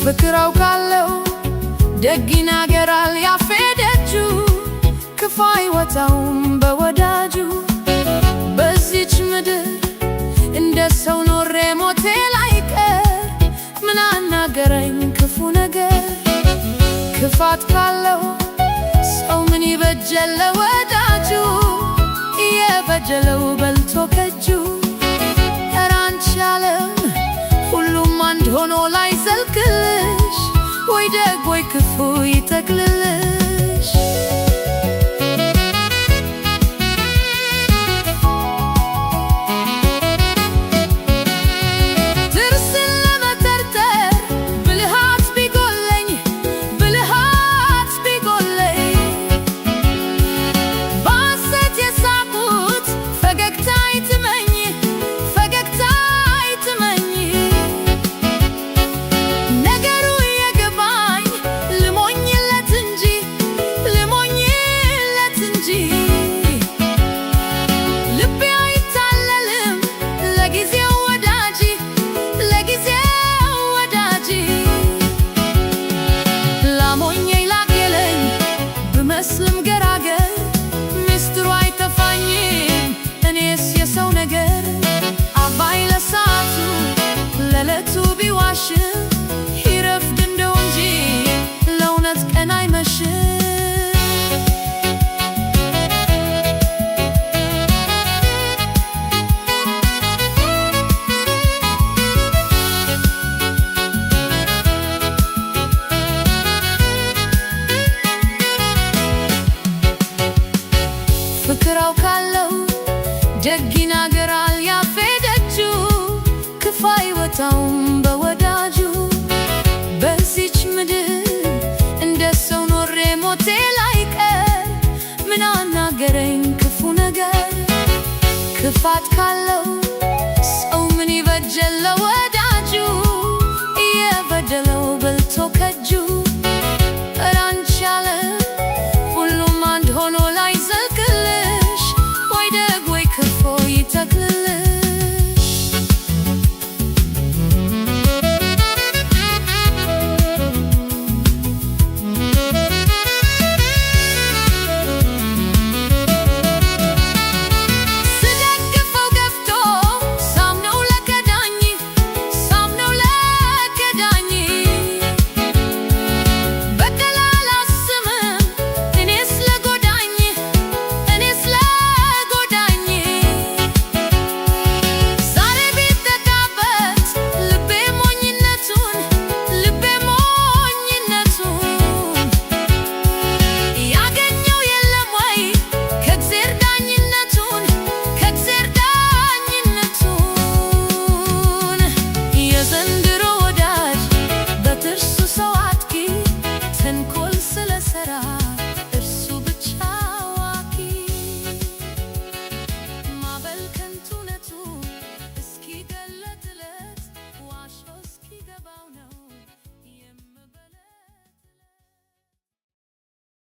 ፍቅር አውቃለው፣ ደግ ይናገራል ያፌ ደጁ፣ ክፉ አይወጣውም በወዳጁ። በዚች ምድር እንደ ሰው ኖሬ ሞቴ ላይቀር፣ ምን አናገረኝ ክፉ ነገር? ክፋት ካለው ሰው ምን ይበጀል ለወዳጁ? እየበጀለው በልቶ ከጁ። ኧረ አንቺ ዓለም፣ ሁሉም አንድ ሆኖ ላይዘልቅልሽ፣ ወይ ደግ ወይ ክፉ ይጠቅልልሽ። ጥርስን ለመተርተር ብልሃት ቢጎለኝ፣ ብልሃት ቢጎለኝ፣ በሐሰት የሳቁት ፈገግታ አይትመኝ፣ ፈገግታ አይትመኝ። ነገሩ የገባኝ ልሞኝለት እንጂ፣ ልሞኝለት እንጂ፣ ልቤ አይታለልም ለጊዜው ወዳጅ፣ ለጊዜው ወዳጅ። ላሞኘኝ ላጌለኝ ብመስልም ገራገር፣ ምስጢሩ አይጠፋኝም እኔስ የሰው ነገር። አባይ ለሰዓቱ ለዕለቱ ቢዋሽም፣ ይረፍድ እንደው እንጂ ለእውነት ቀን አይመሽም። ፍቅር አውቃለው፣ ደግ ይናገራል ያፌ ደጁ፣ ክፉ አይወጣውም በወዳጁ። በዚች ምድር እንደ ሰው ኖሬ ሞቴ ላይቀር፣ ምን አናገረኝ ክፉ ነገር? ክፋት ካለው ሰው ምን ይበጀል?